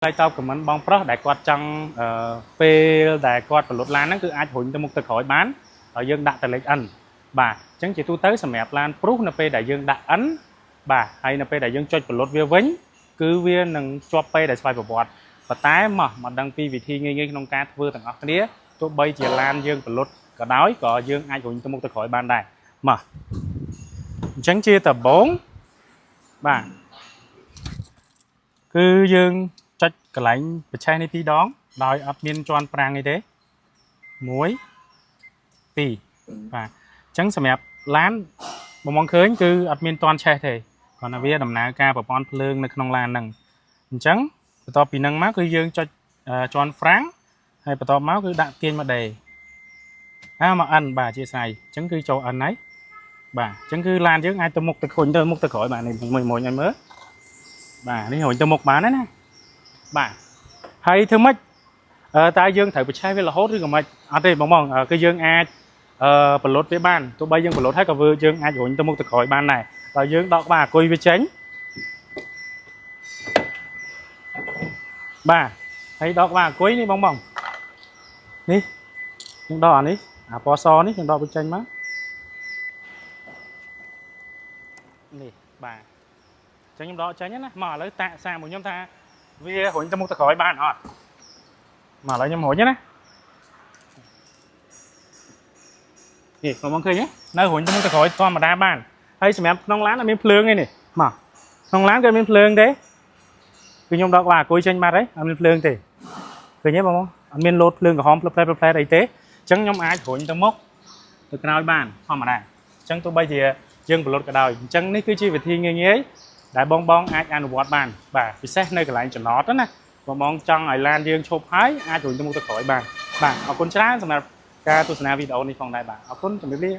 ឆ្លើយតប comment បងប្រុសដែលគាត់ចង់ពេលដែលគាត់ពន្លត់ឡានហ្នឹងគឺអាចរុញទៅមុខទៅក្រោយបានហើយយើងដាក់តែលេខ N បាទអញ្ចឹងជាទូទៅសម្រាប់ឡានព្រុសនៅពេលដែលយើងដាក់ N បាទហើយនៅពេលដែលយើងចុចពន្លត់វាវិញគឺវានឹងជាប់ពេលដែលស្វ័យប្រវត្តិប៉ុន្តែមកមកដឹងពីវិធីងាយៗក្នុងការធ្វើទាំងអស់គ្នាទោះបីជាឡានយើងពន្លត់ក៏ដោយក៏យើងអាចរុញទៅមុខទៅក្រោយបានដែរមកអញ្ចឹងជាដំបូងបាទគឺយើងចុចកន្លែងបច្ឆេះនេះពីរដងដោយអត់មានជាន់ប្រាំងអីទេ1 2បាទអញ្ចឹងសម្រាប់ឡានបងមកឃើញគឺអត់មានតន់ឆេះទេគ្រាន់តែវាដំណើរការប្រព័ន្ធភ្លើងនៅក្នុងឡានហ្នឹងអញ្ចឹងបន្ទាប់ពីហ្នឹងមកគឺយើងចុចជាន់ហ្វ្រាំងហើយបន្ទាប់មកគឺដាក់ទាញមកដេអាមក N បាទអធិស្ឋានអញ្ចឹងគឺចូល N ហើយបាទអញ្ចឹងគឺឡានយើងអាចទៅមុខទៅខុញទៅមុខទៅក្រោយបាទនេះមួយមួយឲ្យមើលបាទនេះរុញទៅមុខបានហើយណាបាទហើយធ្វើម៉េចតើយើងត្រូវប្រឆេះវារហូតឬក៏មិនអត់ទេបងបងគឺយើងអាចពន្លត់វាបានទោះបីយើងពន្លត់ហើយក៏វាយើងអាចរុញទៅមុខទៅក្រោយបានដែរដល់យើងដកក្បាលអាគុយវាចេញបាទហើយដកក្បាលអាគុយនេះបងបងនេះយើងដកអានេះអាពណ៌សនេះយើងដកវាចេញមកនេះបាទអញ្ចឹងខ្ញុំដកចេញណាមកឥឡូវតាក់សាកមួយខ្ញុំថាវារុញទៅមុខទៅក្រោយបានអត់មកឥឡូវខ្ញុំរុញណានេះបងបងឃើញទេនៅរុញទៅមុខទៅក្រោយធម្មតាបានហើយសម្រាប់ក្នុងឡានអត់មានភ្លើងទេនេះមកក្នុងឡានក៏មានភ្លើងទេគឺខ្ញុំដកក្បាលអាគុយចេញបាត់ហើយអត់មានភ្លើងទេឃើញទេបងបងអត់មានលោតភ្លើងក្រហមផ្លឹបផ្លែផ្លែអីទេអញ្ចឹងខ្ញុំអាចរុញទៅមុខទៅក្រោយបានធម្មតាអញ្ចឹងទោះបីជាយើងបលុតក៏ដោយអញ្ចឹងនេះគឺជាវិធីងាយៗដែលបងបងអាចអនុវត្តបានបាទពិសេសនៅកន្លែងចំណតណាបងបងចង់ឲ្យឡានយើងឈប់ហើយអាចរុញទៅមុខទៅក្រោយបានបាទអរគុណច្រើនសម្រាប់ការទស្សនាវីដេអូនេះផងដែរបាទអរគុណជម្រាបលា។